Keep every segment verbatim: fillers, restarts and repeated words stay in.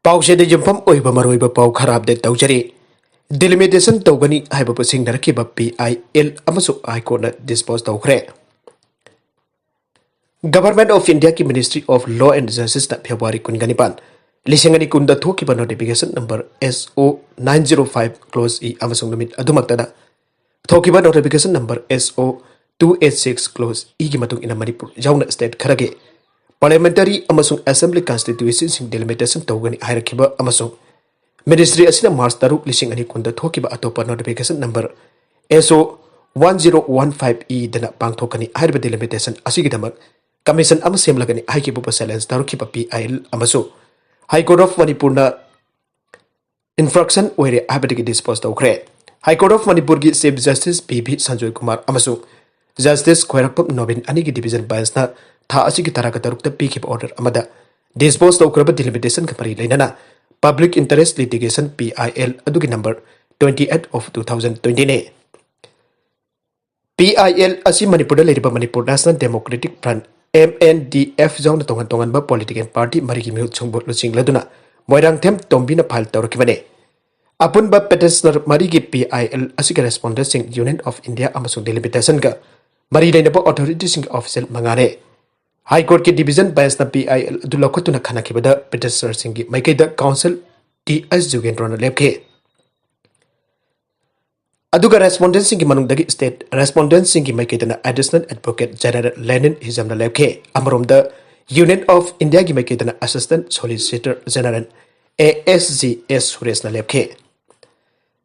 ꯄꯥꯎꯆꯦꯗ ꯌꯨꯝꯐꯝ ꯑꯣꯏꯕ ꯃꯔꯨꯑꯣꯏꯕ ꯄꯥꯎ ꯈꯔ ꯑꯞꯗꯦꯠ ꯇꯧꯖꯔꯤ꯫ ꯗꯤꯂꯤꯃꯤꯇꯦꯁꯟ ꯇꯧꯒꯅꯤ ꯍꯥꯏꯕꯕꯨ ꯁꯤꯡꯅꯔꯛꯈꯤꯕ ꯄꯤ ꯑꯥꯏ ꯑꯦꯜ ꯑꯃꯁꯨ ꯍꯥꯏ ꯀꯣꯔꯠꯅ ꯗꯤꯁꯄꯣꯖ ꯇꯧꯈ꯭ꯔꯦ꯫ Government of India ꯒꯤ Ministry of Law and Justice ꯅ ꯐꯦꯕ꯭ꯔꯨꯋꯥꯔꯤ ꯀꯨꯟꯒ ꯅꯤꯄꯥꯟ, ꯂꯤꯁꯤꯡ ꯑꯅꯤ ꯀꯨꯟꯗ ꯊꯣꯛꯈꯤꯕ notification number S O nine zero five clause E ꯑꯃꯁꯨꯡ ꯅꯨꯃꯤꯠ ꯑꯗꯨꯃꯛꯇꯗ ꯊꯣꯛꯈꯤꯕ notification number S O two eight six clause E ꯒꯤ ꯃꯇꯨꯡ ꯏꯟꯅ ꯃꯅꯤꯄꯨꯔ ꯌꯥꯎꯅ state ꯈꯔꯒꯤ parliamentary ꯑꯃꯁꯨꯡ assembly constituency ꯁꯤꯡ delimitation ꯇꯧꯒꯅꯤ ꯍꯥꯏꯔꯛꯈꯤꯕ ꯑꯃꯁꯨꯡ ministry ꯑꯁꯤꯅ ꯃꯥꯔꯆ ꯇꯔꯨꯛ, ꯂꯤꯁꯤꯡ ꯑꯅꯤ ꯀꯨꯟꯗ ꯊꯣꯛꯈꯤꯕ ꯑꯇꯣꯞꯄ notification number S O one zero one five E ꯗꯅ ꯄꯥꯡꯊꯣꯛꯀꯅꯤ ꯍꯥꯏꯔꯤꯕ delimitation ꯑꯁꯤꯒꯤꯗꯃꯛ commission ꯑꯃ ꯁꯦꯝꯂꯒꯅꯤ ꯍꯥꯏꯈꯤꯕꯕꯨ challenge ꯇꯧꯔꯛꯈꯤꯕ P I L ꯑꯃꯁꯨ High Court of ꯃꯅꯤꯄꯨꯔꯅ infraction ꯑꯣꯏꯔꯦ ꯍꯥꯏꯕꯗꯒꯤ dispose ꯇꯧꯈ꯭ꯔꯦ꯫ High Court of ꯃꯅꯤꯄꯨꯔꯒꯤ Chief Justice B V Sanjoy Kumar ꯑꯃꯁꯨꯡ Justice ꯈ꯭ꯋꯥꯏꯔꯥꯛꯄꯝ ꯅꯣꯕꯤꯟ ꯑꯅꯤꯒꯤ division bench ꯅ ꯊꯥ ꯑꯁꯤꯒꯤ ꯇꯔꯥꯒ ꯇꯔꯨꯛꯇ ꯄꯤꯈꯤꯕ order ꯑꯃꯗ dispose ꯇꯧꯈ꯭ꯔꯕ delimitation ꯒ ꯃꯔꯤ ꯂꯩꯅꯅ public interest litigation P I L ꯑꯗꯨꯒꯤ number twenty eight of two thousand twenty ꯅꯤ꯫ P I L ꯑꯁꯤ ꯃꯅꯤꯄꯨꯔꯗ ꯂꯩꯔꯤꯕ Manipur National Democratic Front, M N D F, ꯌꯥꯎꯅ ꯇꯣꯉꯥꯟ ꯇꯣꯉꯥꯟꯕ political party ꯃꯔꯤꯒꯤ ꯃꯤꯍꯨꯠꯁꯤꯡꯕꯨ ꯂꯨꯆꯤꯡꯂꯗꯨꯅ ꯃꯣꯏꯔꯥꯡꯊꯦꯝ ꯇꯣꯝꯕꯤꯅ file ꯇꯧꯔꯛꯈꯤꯕꯅꯤ꯫ ꯑꯄꯨꯟꯕ petitioner ꯃꯔꯤꯒꯤ P I L ꯑꯁꯤꯒꯤ respondent ꯁꯤꯡ Union of India ꯑꯃꯁꯨꯡ delimitation ꯒ ꯃꯔꯤ ꯂꯩꯅꯕ authority ꯁꯤꯡꯒꯤ official ꯃꯉꯥꯅꯤ꯫ High Court ꯀꯤ division bench ꯅ P I L ꯑꯗꯨ ꯂꯧꯈꯠꯇꯨꯅ ꯈꯟꯅꯈꯤꯕꯗ petitioner ꯁꯤꯡꯒꯤ ꯃꯥꯏꯀꯩꯗ counsel T S ꯖꯨꯒꯦꯟꯗ꯭ꯔꯣꯅ ꯂꯦꯞꯈꯤ꯫ ꯑꯗꯨꯒ respondent ꯁꯤꯡꯒꯤ ꯃꯅꯨꯡꯗꯒꯤ state respondent ꯁꯤꯡꯒꯤ ꯃꯥꯏꯀꯩꯗꯅ Additional Advocate General ꯂꯦꯅꯤꯟ ꯍꯤꯖꯝꯅ ꯂꯦꯞꯈꯤ꯫ ꯑꯃꯔꯣꯝꯗ Union of India ꯒꯤ ꯃꯥꯏꯀꯩꯗꯅ Assistant Solicitor General A S G S ꯁꯨꯔꯦꯁꯅ ꯂꯦꯞꯈꯤ꯫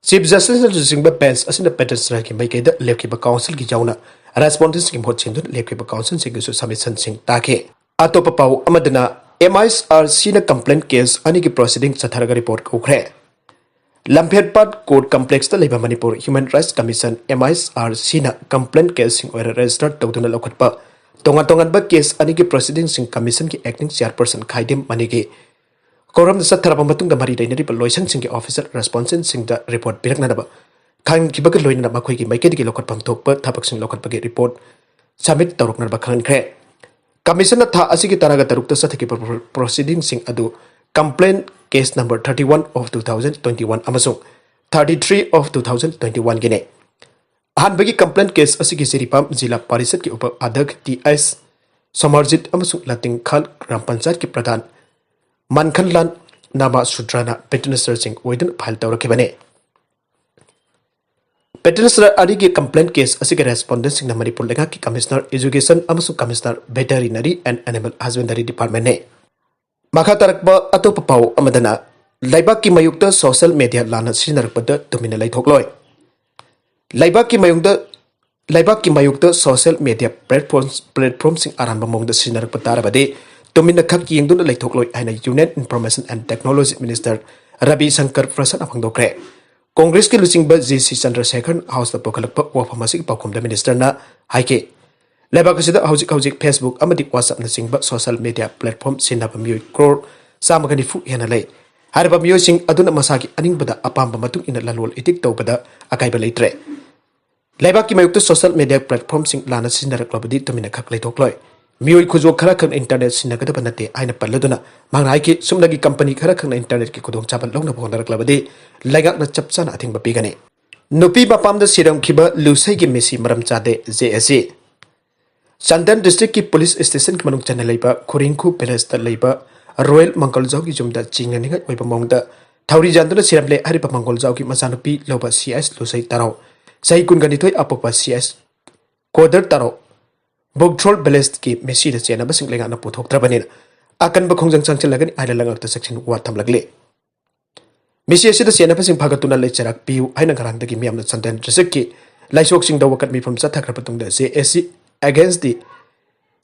Chief Justice ꯅ ꯂꯨꯆꯤꯡꯕ bench ꯑꯁꯤꯅ petitioner ꯒꯤ ꯃꯥꯏꯀꯩꯗ ꯂꯦꯞꯈꯤꯕ counsel ꯒꯤ ꯌꯥꯎꯅ respondent ꯁꯤꯡꯒꯤ ꯃꯍꯨꯠ ꯁꯤꯟꯗꯨꯅ ꯂꯦꯞꯈꯤꯕ counsel ꯁꯤꯡꯒꯤꯁꯨ submission ꯁꯤꯡ ꯇꯥꯈꯤ꯫ ꯑꯇꯣꯞꯄ ꯄꯥꯎ ꯑꯃꯗꯅ, M I R C ꯅ complaint case ꯑꯅꯤꯒꯤ proceeding ꯆꯠꯊꯔꯒ report ꯀꯧꯈ꯭ꯔꯦ꯫ ꯂꯝꯐꯦꯜꯄꯥꯠ Court Complex ꯇ ꯂꯩꯕ Manipur Human Rights Commission, M I R C ꯅ complaint case ꯁꯤꯡ ꯑꯣꯏꯅ register ꯇꯧꯗꯨꯅ ꯂꯧꯈꯠꯄ ꯇꯣꯉꯥꯟ ꯇꯣꯉꯥꯟꯕ case ꯑꯅꯤꯒꯤ proceeding ꯁꯤꯡ commission ꯒꯤ acting chairperson ꯈꯥꯏꯗꯦꯝ ꯃꯅꯤꯒꯤ ꯀꯣꯔꯝꯗ ꯆꯠꯊꯔꯕ ꯃꯇꯨꯡꯗ ꯃꯔꯤ ꯂꯩꯅꯔꯤꯕ ꯂꯣꯏꯁꯪꯁꯤꯡꯒꯤ official respondent ꯁꯤꯡꯗ report ꯄꯤꯔꯛꯅꯅꯕ ꯈꯪꯈꯤꯕꯒ ꯂꯣꯏꯅꯅ ꯃꯈꯣꯏꯒꯤ ꯃꯥꯏꯀꯩꯗꯒꯤ ꯂꯧꯈꯠꯐꯝ ꯊꯣꯛꯄ ꯊꯕꯛꯁꯤꯡ ꯂꯧꯈꯠꯄꯒꯤ report submit ꯇꯧꯔꯛꯅꯕ ꯈꯪꯍꯟꯈ꯭ꯔꯦ꯫ Commission ꯅ ꯊꯥ ꯑꯁꯤꯒꯤ ꯇꯔꯥꯒ ꯇꯔꯨꯛꯇ ꯆꯠꯊꯈꯤꯕ pro-, proceeding ꯁꯤꯡ ꯑꯗꯨ complaint case number thirty one of two thousand twenty one ꯑꯃꯁꯨꯡ thirty three of two thousand twenty one Guinea. ꯑꯍꯥꯟꯕꯒꯤ complaint case ꯑꯁꯤꯒꯤ ꯖꯤꯔꯤꯕꯥꯝ ꯖꯤꯂꯥ ꯄꯥꯔꯤꯁꯠꯀꯤ ꯎꯄ ꯑꯙ꯭ꯌꯛꯁ ꯇꯤ ꯑꯦꯁ ꯁꯣꯃꯔꯖꯤꯠ ꯑꯃꯁꯨꯡ ꯂꯥꯇꯤꯡꯈꯥꯜ ꯒ꯭ꯔꯥꯝ ꯄꯟꯆꯥꯌꯠꯀꯤ ꯄ꯭ꯔꯙꯥꯟ ꯃꯟꯈꯟꯂꯥꯜ ꯅꯥꯃꯥ ꯁꯨꯗ꯭ꯔꯅ petitionerꯁꯤꯡ ꯑꯣꯏꯗꯨꯅ file ꯇꯧꯔꯛꯈꯤꯕꯅꯤ꯫ Petitioner ꯑꯅꯤꯒꯤ complaint case ꯑꯁꯤꯒꯤ respondentꯁꯤꯡꯅ ꯃꯅꯤꯄꯨꯔ ꯂꯩꯉꯥꯛꯀꯤ Commissioner Education ꯑꯃꯁꯨꯡ Commissioner Veterinary and Animal Husbandry Departmentꯅꯤ꯫ ꯃꯈꯥ ꯇꯥꯔꯛꯄ ꯑꯇꯣꯞꯄ ꯄꯥꯎ ꯑꯃꯗꯅ, ꯂꯩꯕꯥꯛꯀꯤ ꯃꯥꯌꯣꯛꯇ social media ꯂꯥꯟꯅ ꯁꯤꯖꯤꯟꯅꯔꯛꯄꯗ ꯇꯨꯃꯤꯟꯅ ꯂꯩꯊꯣꯛꯂꯣꯏ꯫ ꯂꯩꯕꯥꯛꯀꯤ ꯃꯥꯌꯣꯛꯇ, ꯂꯩꯕꯥꯛꯀꯤ ꯃꯥꯌꯣꯛꯇ social media platforms, platformꯁꯤꯡ ꯑꯔꯥꯟꯕ ꯃꯑꯣꯡꯗ ꯁꯤꯖꯤꯟꯅꯔꯛꯄ ꯇꯥꯔꯕꯗꯤ ꯇꯨꯃꯤꯟꯅ ꯈꯛ ꯌꯦꯡꯗꯨꯅ ꯂꯩꯊꯣꯛꯂꯣꯏ ꯍꯥꯏꯅ Union Information and Technology Minister Ravi Shankar ꯄ꯭ꯔꯁꯥꯗꯅ ꯐꯣꯡꯗꯣꯛꯈ꯭ꯔꯦ꯫ ꯀꯣꯡꯒ꯭ꯔꯦꯁꯀꯤ ꯂꯨꯆꯤꯡꯕ ꯖꯤ ꯁꯤ ꯆꯟꯗ꯭ꯔꯁꯦꯈꯔꯟ Houseꯇ ꯄꯨꯈꯠꯂꯛꯄ ꯋꯥꯐꯝ ꯑꯁꯤꯒꯤ ꯄꯥꯎꯈꯨꯝꯗ ministerꯅ ꯍꯥꯏꯈꯤ, ꯂꯩꯕꯥꯛ ꯑꯁꯤꯗ ꯍꯧꯖꯤꯛ ꯍꯧꯖꯤꯛ Facebook ꯑꯃꯗꯤ WhatsAppꯅꯆꯤꯡꯕ social media platform ꯁꯤꯖꯤꯟꯅꯕ ꯃꯤꯑꯣꯏ ꯀ꯭ꯔꯣꯔ ꯆꯥꯝꯃꯒ ꯅꯤꯐꯨ ꯍꯦꯟꯅ ꯂꯩ꯫ ꯍꯥꯏꯔꯤꯕ ꯃꯤꯑꯣꯏꯁꯤꯡ ꯑꯗꯨꯅ ꯃꯁꯥꯒꯤ ꯑꯅꯤꯡꯕꯗ ꯑꯄꯥꯝꯕ ꯃꯇꯨꯡ ꯏꯟꯅ ꯂꯂꯣꯟ ꯏꯇꯤꯛ ꯇꯧꯕꯗ ꯑꯀꯥꯏꯕ ꯂꯩꯇ꯭ꯔꯦ꯫ ꯂꯩꯕꯥꯛꯀꯤ ꯃꯥꯌꯣꯛꯇ social media platformꯁꯤꯡ ꯂꯥꯟꯅ ꯁꯤꯖꯤꯟꯅꯔꯛꯂꯕꯗꯤ ꯇꯨꯃꯤꯟꯅ ꯈꯛ ꯂꯩꯊꯣꯛꯂꯣꯏ꯫ ꯃꯤꯑꯣꯏ ꯈꯨꯖꯣ ꯈꯔ ꯈꯛꯅ internet ꯁꯤꯖꯤꯟꯅꯒꯗꯕ ꯅꯠꯇꯦ ꯍꯥꯏꯅ ꯄꯜꯂꯗꯨꯅ ꯃꯍꯥꯛꯅ ꯍꯥꯏꯈꯤ, ꯁꯨꯞꯅꯒꯤ company ꯈꯔ ꯈꯛꯅ internetꯀꯤ ꯈꯨꯗꯣꯡꯆꯥꯕ ꯂꯧꯅꯕ ꯍꯣꯠꯅꯔꯛꯂꯕꯗꯤ ꯂꯩꯉꯥꯛꯅ ꯆꯞ ꯆꯥꯅ ꯑꯊꯤꯡꯕ ꯄꯤꯒꯅꯤ꯫ ꯅꯨꯄꯤ ꯃꯄꯥꯝꯗ ꯁꯤꯔꯝꯈꯤꯕ ꯂꯨꯁꯩꯒꯤ ꯃꯤꯁꯤ ꯃꯔꯝ ꯆꯥꯗꯦ, J S C. Chandel districtꯀꯤ police stationꯒꯤ ꯃꯅꯨꯡ ꯆꯟꯅ ꯂꯩꯕ ꯈꯨꯔꯤꯡꯈꯨ villageꯇ ꯂꯩꯕ ꯔꯣꯌꯦꯜ ꯃꯪꯒꯣꯜꯖꯥꯎꯒꯤ ꯌꯨꯝꯗ ꯆꯤꯡꯅꯅꯤꯡꯉꯥꯏ ꯑꯣꯏꯕ ꯃꯑꯣꯡꯗ ꯊꯧꯔꯤ ꯌꯥꯟꯗꯨꯅ ꯁꯤꯔꯝꯂꯦ꯫ ꯍꯥꯏꯔꯤꯕ ꯃꯪꯒꯣꯜꯖꯥꯎꯒꯤ ꯃꯆꯥꯅꯨꯄꯤ ꯂꯧꯕ ꯁꯤ ꯑꯦꯁ ꯂꯨꯁꯩ ꯇꯔꯥꯎ, ꯆꯍꯤ ꯀꯨꯟꯒ ꯅꯤꯊꯣꯏ, ꯑꯄꯣꯛꯄ ꯁꯤ ꯑꯦꯁ ꯀꯣꯗꯔ ꯇꯔꯥꯎ, ꯕꯣꯛꯊ꯭ꯔꯣꯜ villageꯀꯤ ꯃꯤꯁꯤꯗ ꯆꯦꯟꯅꯕꯁꯤꯡ ꯂꯩꯉꯥꯛꯅ ꯄꯨꯊꯣꯛꯇ꯭ꯔꯕꯅꯤꯅ ꯑꯀꯟꯕ ꯈꯣꯡꯖꯪ ꯆꯪꯁꯤꯜꯂꯒꯅꯤ ꯍꯥꯏꯅ ꯂꯩꯉꯥꯛꯇ ꯆꯦꯛꯁꯤꯟ ꯋꯥ ꯊꯝꯂꯛꯂꯤ꯫ ꯃꯤꯁꯤ ꯑꯁꯤꯗ ꯆꯦꯟꯅꯕꯁꯤꯡ ꯐꯥꯒꯠꯇꯨꯅ ꯂꯩꯆꯔꯥꯛ ꯄꯤꯌꯨ ꯍꯥꯏꯅ ꯉꯔꯥꯡꯗꯒꯤ ꯃꯤꯌꯥꯝꯅ ꯆꯥꯟꯗꯦꯜ districtꯀꯤ ꯂꯥꯏꯁꯣꯛꯁꯤꯡꯗ ꯋꯥꯀꯠ ꯃꯤꯐꯝ ꯆꯠꯊꯈ꯭ꯔ ꯃꯇꯨꯡꯗ, J S C against the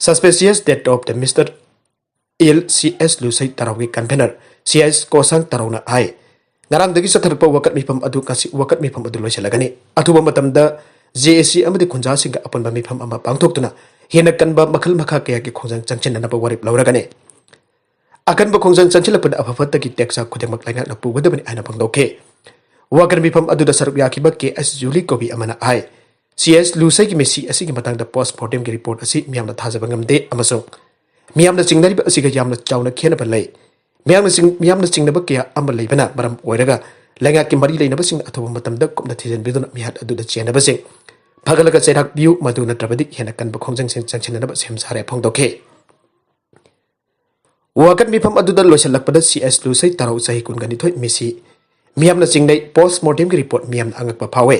suspicious death of the Mister L C S ꯂꯨꯁꯩ ꯇꯔꯥꯎꯒꯤ convener C S ꯀꯣꯁꯥꯡ ꯇꯔꯥꯎꯅ ꯍꯥꯏ, ꯉꯔꯥꯡꯗꯒꯤ ꯆꯠꯊꯔꯛꯄ ꯋꯥꯀꯠ ꯃꯤꯐꯝ ꯑꯗꯨ ꯉꯁꯤ ꯋꯥꯀꯠ ꯃꯤꯐꯝ ꯑꯗꯨ ꯂꯣꯏꯁꯤꯜꯂꯒꯅꯤ꯫ ꯑꯊꯨꯕ ꯃꯇꯝꯗ ꯖꯦ ꯑꯦꯁ ꯁꯤ ꯑꯃꯗꯤ ꯈꯨꯟꯖꯥꯁꯤꯡꯒ ꯑꯄꯨꯟꯕ ꯃꯤꯐꯝ ꯑꯃ ꯄꯥꯡꯊꯣꯛꯇꯨꯅ ꯍꯦꯟꯅ ꯀꯟꯕ ꯃꯈꯜ ꯃꯈꯥ ꯀꯌꯥꯒꯤ ꯈꯣꯡꯖꯪ ꯆꯪꯁꯤꯟꯅꯅꯕ ꯋꯥꯔꯦꯞ ꯂꯧꯔꯒꯅꯤ꯫ ꯑꯀꯟꯕ ꯈꯣꯡꯖꯪ ꯆꯪꯁꯤꯜꯂꯛꯄꯗ ꯑꯐ ꯐꯠꯇꯒꯤ ꯇꯦꯛꯆꯥꯛ ꯈꯨꯗꯤꯡꯃꯛ ꯂꯩꯉꯥꯛꯅ ꯄꯨꯒꯗꯕꯅꯤ ꯍꯥꯏꯅ ꯐꯣꯡꯗꯣꯛꯈꯤ꯫ ꯋꯥꯀꯠ ꯃꯤꯐꯝ ꯑꯗꯨꯗ ꯁꯔꯨꯛ ꯌꯥꯈꯤꯕ ꯀꯦ ꯑꯦꯁ ꯖꯨꯂꯤ ꯀꯧꯕꯤ ꯑꯃꯅ ꯍꯥꯏ, ꯁꯤ ꯑꯦꯁ ꯂꯨꯁꯩꯒꯤ ꯃꯤꯁꯤ ꯑꯁꯤꯒꯤ ꯃꯇꯥꯡꯗ post mortemꯒꯤ report ꯑꯁꯤ ꯃꯤꯌꯥꯝꯅ ꯊꯥꯖꯕ ꯉꯝꯗꯦ ꯑꯃꯁꯨꯡ ꯃꯤꯌꯥꯝꯅ ꯆꯤꯡꯅꯔꯤꯕ ꯑꯁꯤꯒ ꯌꯥꯝꯅ ꯆꯥꯎꯅ ꯈꯦꯠꯅꯕ ꯂꯩ꯫ ꯃꯤꯌꯥꯝꯅ ꯆꯤꯡ-, ꯃꯤꯌꯥꯝꯅ ꯆꯤꯡꯅꯕ ꯀꯌꯥ ꯑꯃ ꯂꯩꯕꯅ ꯃꯔꯝ ꯑꯣꯏꯔꯒ ꯂꯩꯉꯥꯛꯀꯤ ꯃꯔꯤ ꯂꯩꯅꯕꯁꯤꯡꯅ ꯑꯊꯨꯕ ꯃꯇꯝꯗ ꯀꯨꯞꯅ ꯊꯤꯖꯤꯟꯕꯤꯗꯨꯅ ꯃꯤꯍꯥꯠ ꯑꯗꯨꯗ ꯆꯦꯟꯅꯕꯁꯤꯡ ꯐꯒꯠꯂꯒ ꯆꯩꯔꯥꯛ ꯄꯤꯌꯨ, ꯃꯗꯨ ꯅꯠꯇ꯭ꯔꯕꯗꯤ ꯍꯦꯟꯅ ꯀꯟꯕ ꯈꯣꯡꯖꯪꯁꯤꯡ ꯆꯪꯁꯤꯟꯅꯅꯕ ꯁꯦꯝ ꯁꯥꯔꯦ ꯐꯣꯡꯗꯣꯛꯈꯤ꯫ ꯋꯥꯀꯠ ꯃꯤꯐꯝ ꯑꯗꯨꯗ ꯂꯣꯏꯁꯤꯜꯂꯛꯄꯗ ꯁꯤ ꯑꯦꯁ ꯂꯨꯁꯩ ꯇꯥꯔꯧ ꯆꯍꯤ ꯀꯨꯟꯒ ꯅꯤꯊꯣꯏ ꯃꯤꯁꯤ ꯃꯤꯌꯥꯝꯅ ꯆꯤꯡꯅꯩ꯫ Post mortemꯒꯤ report ꯃꯤꯌꯥꯝꯅ ꯑꯉꯛꯄ ꯐꯥꯎꯋꯦ꯫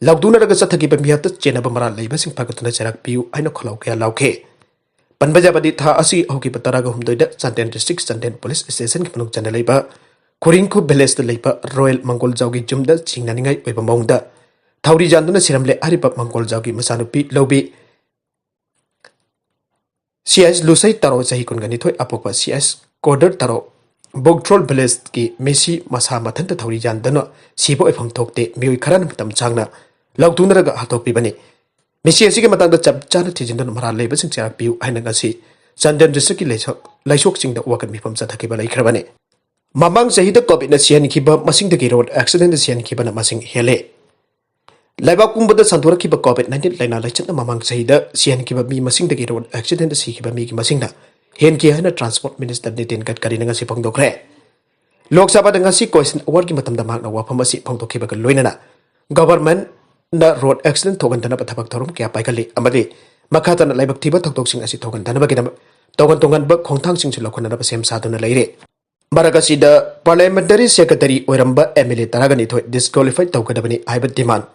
ꯂꯥꯎꯗꯨꯅꯔꯒ ꯆꯠꯊꯈꯤꯕ ꯃꯤꯍꯥꯠꯇ ꯆꯦꯟꯅꯕ ꯃꯔꯥꯜ ꯂꯩꯕꯁꯤꯡ ꯐꯒꯠꯇꯨꯅ ꯆꯩꯔꯥꯛ ꯄꯤꯌꯨ ꯍꯥꯏꯅ ꯈꯣꯜꯂꯥꯎ ꯀꯌꯥ ꯂꯥꯎꯈꯤ꯫ ꯄꯟꯕ ꯌꯥꯕꯗꯤ ꯊꯥ ꯑꯁꯤꯒꯤ ꯍꯧꯈꯤꯕ ꯇꯔꯥꯒ ꯍꯨꯝꯗꯣꯏꯗ ꯆꯥꯟꯗꯦꯜ district ꯆꯥꯟꯗꯦꯜ police stationꯒꯤ ꯃꯅꯨꯡ ꯆꯟꯅ ꯂꯩꯕ ꯈꯨꯔꯤꯡꯈꯨ villageꯇ ꯂꯩꯕ ꯔꯣꯌꯦꯜ ꯃꯪꯒꯣꯜꯖꯥꯎꯒꯤ ꯌꯨꯝꯗ ꯆꯤꯡꯅꯅꯤꯡꯉꯥꯏ ꯑꯣꯏꯕ ꯃꯑꯣꯡꯗ ꯊꯧꯔꯤ ꯌꯥꯟꯗꯨꯅ ꯁꯤꯔꯝꯂꯦ꯫ ꯍꯥꯏꯔꯤꯕ ꯃꯪꯒꯣꯜꯖꯥꯎꯒꯤ ꯃꯆꯥꯅꯨꯄꯤ ꯂꯧꯕꯤ ꯁꯤ ꯑꯦꯁ ꯂꯨꯁꯩ ꯇꯥꯔꯣ ꯆꯍꯤ ꯀꯨꯟꯒ ꯅꯤꯊꯣꯏ ꯑꯄꯣꯛꯄ ꯁꯤ ꯑꯦꯁ ꯀꯣꯗꯔ ꯇꯥꯔꯣ ꯕꯣꯛꯊ꯭ꯔꯣꯜ villageꯀꯤ ꯃꯤꯁꯤ ꯃꯁꯥ ꯃꯊꯟꯇ ꯊꯧꯔꯤ ꯌꯥꯟꯗꯨꯅ ꯁꯤꯕ ꯑꯣꯏꯐꯝ ꯊꯣꯛꯇꯦ꯫ ꯃꯤꯑꯣꯏ ꯈꯔꯅ ꯃꯇꯝ ꯁꯥꯡꯅ ꯂꯥꯎꯊꯣꯛꯅꯔꯒ ꯍꯥꯠꯇꯣꯛꯄꯤꯕꯅꯤ꯫ ꯃꯤꯁꯤ ꯑꯁꯤꯒꯤ ꯃꯇꯥꯡꯗ ꯆꯞ ꯆꯥꯅ ꯊꯤꯖꯤꯟꯗꯨꯅ ꯃꯔꯥꯜ ꯂꯩꯕꯁꯤꯡ ꯆꯩꯔꯥꯛ ꯄꯤꯌꯨ ꯍꯥꯏꯅ ꯉꯁꯤ ꯆꯥꯟꯗꯦꯜ districtꯀꯤ ꯂꯩꯁꯛ-, ꯂꯩꯁꯣꯛꯁꯤꯡꯗ ꯋꯥꯀꯠ ꯃꯤꯐꯝ ꯆꯠꯊꯈꯤꯕ ꯂꯩꯈ꯭ꯔꯕꯅꯤ꯫ ꯃꯃꯥꯡ ꯆꯍꯤꯗ ꯀꯣꯚꯤꯗꯅ ꯁꯤꯍꯟꯈꯤꯕ ꯃꯁꯤꯡꯗꯒꯤ road accidentꯗ ꯁꯤꯍꯟꯈꯤꯕꯅ ꯃꯁꯤꯡ ꯍꯦꯜꯂꯦ꯫ ꯂꯩꯕꯥꯛ ꯄꯨꯝꯕꯗ ꯁꯟꯗꯣꯔꯛꯈꯤꯕ ꯀꯣꯚꯤꯗ ꯅꯥꯏꯟꯇꯤꯟ ꯂꯥꯏꯅꯥ ꯂꯥꯏꯆꯠꯅ ꯃꯃꯥꯡ ꯆꯍꯤꯗ ꯁꯤꯍꯟꯈꯤꯕ ꯃꯤ ꯃꯁꯤꯡꯗꯒꯤ road accidentꯗ ꯁꯤꯈꯤꯕ ꯃꯤꯒꯤ ꯃꯁꯤꯡꯅ ꯍꯦꯟꯈꯤ ꯍꯥꯏꯅ transport minister ꯅꯤꯇꯤꯟ ꯒꯗꯀꯔꯤꯅ ꯉꯁꯤ ꯐꯣꯡꯗꯣꯛꯈ꯭ꯔꯦ꯫ ꯂꯣꯛ ꯁꯚꯥꯗ ꯉꯁꯤ question hourꯒꯤ ꯃꯇꯝꯗ ꯃꯍꯥꯛꯅ ꯋꯥꯐꯝ ꯑꯁꯤ ꯐꯣꯡꯗꯣꯛꯈꯤꯕꯒ ꯂꯣꯏꯅꯅ governmentꯅ road accident ꯊꯣꯛꯍꯟꯗꯅꯕ ꯊꯕꯛ ꯊꯧꯔꯝ ꯀꯌꯥ ꯄꯥꯏꯈꯠꯂꯤ ꯑꯃꯗꯤ ꯃꯈꯥ ꯇꯥꯅ ꯂꯥꯏꯕꯛ ꯊꯤꯕ ꯊꯧꯗꯣꯛꯁꯤꯡ ꯑꯁꯤ ꯊꯣꯛꯍꯟꯗꯅꯕꯒꯤꯗꯃꯛ ꯇꯣꯉꯥꯟ ꯇꯣꯉꯥꯟꯕ ꯈꯣꯡꯊꯥꯡꯁꯤꯡꯁꯨ ꯂꯧꯈꯠꯅꯅꯕ ꯁꯦꯝ ꯁꯥꯗꯨꯅ ꯂꯩꯔꯦ꯫ ꯃꯔꯛ ꯑꯁꯤꯗ parliamentary secretary ꯑꯣꯏꯔꯝꯕ M L A ꯇꯔꯥꯒ ꯅꯤꯊꯣꯏ disqualify ꯇꯧꯒꯗꯕꯅꯤ ꯍꯥꯏꯕ demand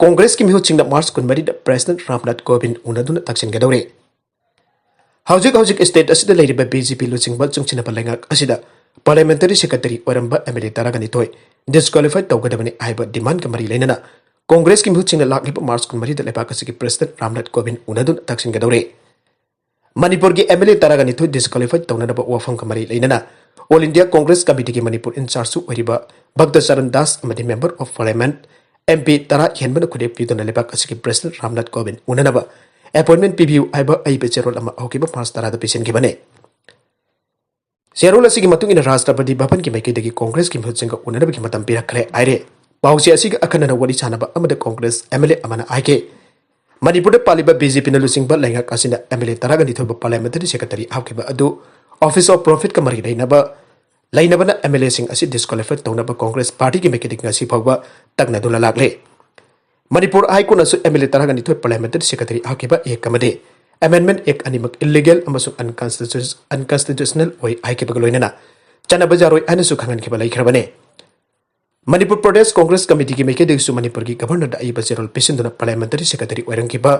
ꯀꯣꯡꯒ꯭ꯔꯦꯁꯀꯤ ꯃꯤꯍꯨꯠꯁꯤꯡꯅ March ꯀꯨꯟꯃꯔꯤꯗ President ꯔꯥꯝꯅꯥꯊ ꯀꯣꯕꯤꯟꯗ ꯎꯅꯗꯨꯅ ꯇꯛꯁꯤꯟꯒꯗꯧꯔꯦ꯫ ꯍꯧꯖꯤꯛ ꯍꯧꯖꯤꯛ state ꯑꯁꯤꯗ ꯂꯩꯔꯤꯕ B J P ꯂꯨꯆꯤꯡꯕ ꯆꯨꯡꯁꯤꯟꯅꯕ ꯂꯩꯉꯥꯛ ꯑꯁꯤꯗ parliamentary secretary ꯑꯣꯏꯔꯝꯕ M L A ꯇꯔꯥꯒ ꯅꯤꯊꯣꯏ disqualify ꯇꯧꯒꯗꯕꯅꯤ ꯍꯥꯏꯕ demandꯒ ꯃꯔꯤ ꯂꯩꯅꯅ ꯀꯣꯡꯒ꯭ꯔꯦꯁꯀꯤ ꯃꯤꯍꯨꯠꯁꯤꯡꯅ ꯂꯥꯛꯂꯤꯕ March ꯀꯨꯟꯃꯔꯤꯗ ꯂꯩꯕꯥꯛ ꯑꯁꯤꯒꯤ President ꯔꯥꯝꯅꯥꯊ ꯀꯣꯕꯤꯟꯗ ꯎꯅꯗꯨꯅ ꯇꯛꯁꯤꯟꯒꯗꯧꯔꯦ꯫ ꯃꯅꯤꯄꯨꯔꯒꯤ M L A ꯇꯔꯥꯒ ꯅꯤꯊꯣꯏ disqualify ꯇꯧꯅꯅꯕ ꯋꯥꯐꯝꯒ ꯃꯔꯤ ꯂꯩꯅꯅ All India Congress Committeeꯒꯤ Manipur in chargeꯁꯨ ꯑꯣꯏꯔꯤꯕ ꯚꯛꯇ ꯆꯔꯟ ꯗꯥꯁ ꯑꯃꯗꯤ Member of Parliament M P ꯇꯔꯥ ꯍꯦꯟꯕꯅ ꯈꯨꯗꯦꯞ ꯄꯤꯗꯨꯅ ꯂꯩꯕꯥꯛ ꯑꯁꯤꯒꯤ President ꯔꯥꯝꯅꯥꯊ ꯀꯣꯕꯤꯟꯗ ꯎꯅꯅꯕ appointment ꯄꯤꯕꯤꯌꯨ ꯍꯥꯏꯕ ꯑꯏꯕ ꯆꯦꯔꯣꯜ ꯑꯃ ꯍꯧꯈꯤꯕ March ꯇꯔꯥꯗ ꯄꯤꯁꯤꯟꯈꯤꯕꯅꯤ꯫ ꯆꯦꯔꯣꯜ ꯑꯁꯤꯒꯤ ꯃꯇꯨꯡ ꯏꯟꯅ ꯔꯥꯁꯇ꯭ꯔꯄꯇꯤ ꯚꯕꯟꯒꯤ ꯃꯥꯏꯀꯩꯗꯒꯤ ꯀꯣꯡꯒ꯭ꯔꯦꯁꯀꯤ ꯃꯤꯍꯨꯠꯁꯤꯡꯒ ꯎꯅꯅꯕꯒꯤ ꯃꯇꯝ ꯄꯤꯔꯛꯈ꯭ꯔꯦ ꯍꯥꯏꯔꯦ꯫ ꯄꯥꯎꯆꯦ ꯑꯁꯤꯒ ꯑꯈꯟꯅꯅ ꯋꯥꯔꯤ ꯁꯥꯅꯕ ꯑꯃꯗ ꯀꯣꯡꯒ꯭ꯔꯦꯁ M L A ꯑꯃꯅ ꯍꯥꯏꯈꯤ, ꯃꯅꯤꯄꯨꯔꯗ ꯄꯥꯜꯂꯤꯕ B J Pꯅ ꯂꯨꯆꯤꯡꯕ ꯂꯩꯉꯥꯛ ꯑꯁꯤꯅ M L A ꯇꯔꯥꯒ ꯅꯤꯊꯣꯏꯕꯨ parliamentary secretary ꯍꯥꯞꯈꯤꯕ ꯑꯗꯨ Office of Profit ꯀ ꯃꯔꯤ ꯂꯩꯅꯕ ꯂꯩꯅꯕꯅ MLA ꯁꯤꯡ ꯑꯁꯤ disqualify ꯇꯧꯅꯕ Congress Party ꯒꯤ ꯃꯥꯏꯀꯩꯗꯒꯤ ꯉꯁꯤ ꯐꯥꯎꯕ ꯇꯛꯅꯗꯨꯅ ꯂꯥꯛꯂꯤ꯫ ꯃꯅꯤꯄꯨꯔ High Court ꯅꯁꯨ MLA ꯇꯔꯥꯅꯤꯊꯣꯏ Parliamentary Secretary ꯍꯥꯞꯈꯤꯕ Act ꯑꯃꯗꯤ Amendment Act ꯑꯅꯤꯃꯛ illegal ꯑꯃꯁꯨꯡ unconstitu-, unconstitutional ꯑꯣꯏ ꯍꯥꯏꯈꯤꯕꯒ ꯂꯣꯏꯅꯅ ꯆꯠꯅꯕ ꯌꯥꯔꯣꯏ ꯍꯥꯏꯅꯁꯨ ꯈꯪꯍꯟꯈꯤꯕ ꯂꯩꯈ꯭ꯔꯕꯅꯤ꯫ ꯃꯅꯤꯄꯨꯔ ꯄ꯭ꯔꯗꯦꯁ ꯀꯣꯡꯒ꯭ꯔꯦꯁ ꯀꯃꯤꯇꯤꯒꯤ ꯃꯥꯏꯀꯩꯗꯒꯤꯁꯨ ꯃꯅꯤꯄꯨꯔꯒꯤ Governor ꯗ ꯑꯏꯕ ꯆꯦꯔꯣꯜ ꯄꯤꯁꯤꯟꯗꯨꯅ Parliamentary Secretary ꯑꯣꯏꯔꯝꯈꯤꯕ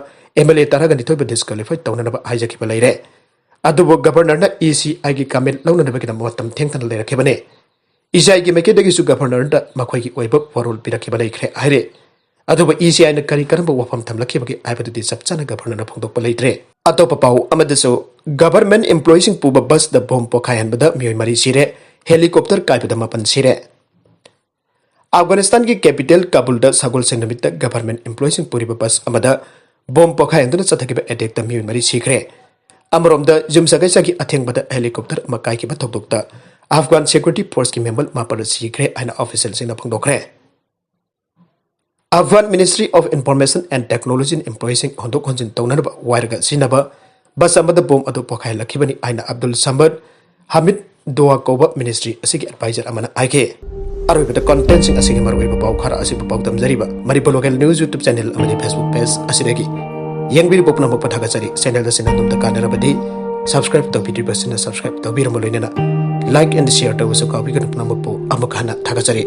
MLA ꯇꯔꯥꯒ ꯅꯤꯊꯣꯏꯕꯨ disqualify ꯇꯧꯅꯅꯕ ꯍꯥꯏꯖꯈꯤꯕ ꯂꯩꯔꯦ꯫ ꯑꯗꯨꯕꯨ Governor ꯅ ECI ꯒꯤ comment ꯂꯧꯅꯅꯕꯒꯤꯗꯃꯛ ꯃꯇꯝ ꯊꯦꯡꯊꯅ ꯂꯩꯔꯛꯈꯤꯕꯅꯤ꯫ ECI ꯒꯤ ꯃꯥꯏꯀꯩꯗꯒꯤꯁꯨ Governor ꯗ ꯃꯈꯣꯏꯒꯤ ꯑꯣꯏꯕ ꯋꯥꯔꯣꯜ ꯄꯤꯔꯛꯈꯤꯕ ꯂꯩꯈ꯭ꯔꯦ ꯍꯥꯏꯔꯦ꯫ ꯑꯗꯨꯕꯨ ECI ꯅ ꯀꯔꯤ ꯀꯔꯝꯕ ꯋꯥꯐꯝ ꯊꯝꯂꯛꯈꯤꯕꯒꯦ ꯍꯥꯏꯕꯗꯨꯗꯤ ꯆꯞ ꯆꯥꯅ Governor ꯅ ꯐꯣꯡꯗꯣꯛꯄ ꯂꯩꯇ꯭ꯔꯦ꯫ ꯑꯇꯣꯞꯄ ꯄꯥꯎ ꯑꯃꯗꯁꯨ, Government employee ꯁꯤꯡ ꯄꯨꯕ bus ꯇ bomb ꯄꯣꯈꯥꯏꯍꯟꯕꯗ ꯃꯤꯑꯣꯏ ꯃꯔꯤ ꯁꯤꯔꯦ, helicopter ꯀꯥꯏꯕꯗ ꯃꯥꯄꯟ ꯁꯤꯔꯦ꯫ ꯑꯐꯒꯥꯅꯤꯁꯇꯥꯟꯒꯤ capital ꯀꯥꯕꯨꯜꯗ ꯁꯒꯣꯜꯁꯦꯟ ꯅꯨꯃꯤꯠꯇ Government employee ꯁꯤꯡ ꯄꯨꯔꯤꯕ bus ꯑꯃꯗ bomb ꯄꯣꯈꯥꯏꯍꯟꯗꯨꯅ ꯆꯠꯊꯈꯤꯕ attack ꯇ ꯃꯤꯑꯣꯏ ꯃꯔꯤ ꯁꯤꯈ꯭ꯔꯦ꯫ ꯑꯃꯔꯣꯝꯗ, ꯌꯨꯝꯁꯀꯩꯁꯒꯤ ꯑꯊꯦꯡꯕꯗ helicopter ꯑꯃ ꯀꯥꯏꯈꯤꯕ ꯊꯧꯗꯣꯛꯇ Afghan security force ꯀꯤ member ꯃꯥꯄꯟ ꯁꯤꯈ꯭ꯔꯦ ꯍꯥꯏꯅ official ꯁꯤꯡꯅ ꯐꯣꯡꯗꯣꯛꯈ꯭ꯔꯦ꯫ Afghan Ministry of Information and Technology ꯅ employee ꯁꯤꯡ ꯍꯣꯟꯗꯣꯛ ꯍꯣꯟꯖꯤꯟ ꯇꯧꯅꯅꯕ ꯋꯥꯏꯔꯒ ꯁꯤꯖꯤꯟꯅꯕ bus ꯑꯃꯗ bomb ꯑꯗꯨ ꯄꯣꯈꯥꯏꯍꯜꯂꯛꯈꯤꯕꯅꯤ ꯍꯥꯏꯅ Abdul Samad Hamid Dua ꯀꯧꯕ ministry ꯑꯁꯤꯒꯤ advisor ꯑꯃꯅ ꯍꯥꯏꯈꯤ꯫ ꯑꯔꯣꯏꯕꯗ content ꯁꯤꯡ ꯑꯁꯤꯒꯤ ꯃꯔꯨꯑꯣꯏꯕ ꯄꯥꯎ ꯈꯔ ꯑꯁꯤꯕꯨ ꯄꯥꯎꯗꯝꯖꯔꯤꯕ Manipur Local News YouTube channel ꯑꯃꯗꯤ Facebook page ꯑꯁꯤꯗꯒꯤ ꯌꯦꯡꯕꯤꯔꯤꯕ ꯄꯨꯝꯅꯃꯛꯄꯨ ꯊꯥꯒꯠꯆꯔꯤ꯫ Channel ꯑꯁꯤꯅ ꯑꯗꯣꯝꯗ ꯀꯥꯟꯅꯔꯕꯗꯤ subscribe ꯇꯧꯕꯤꯗ꯭ꯔꯤꯕꯁꯤꯡꯅ subscribe ꯇꯧꯕꯤꯔꯝꯕ ꯂꯣꯏꯅꯅ like and share ꯇꯧꯕꯁꯨ ꯀꯥꯎꯕꯤꯒꯅꯨ꯫ ꯄꯨꯝꯅꯃꯛꯄꯨ ꯑꯃꯨꯛ ꯍꯟꯅ ꯊꯥꯒꯠꯆꯔꯤ꯫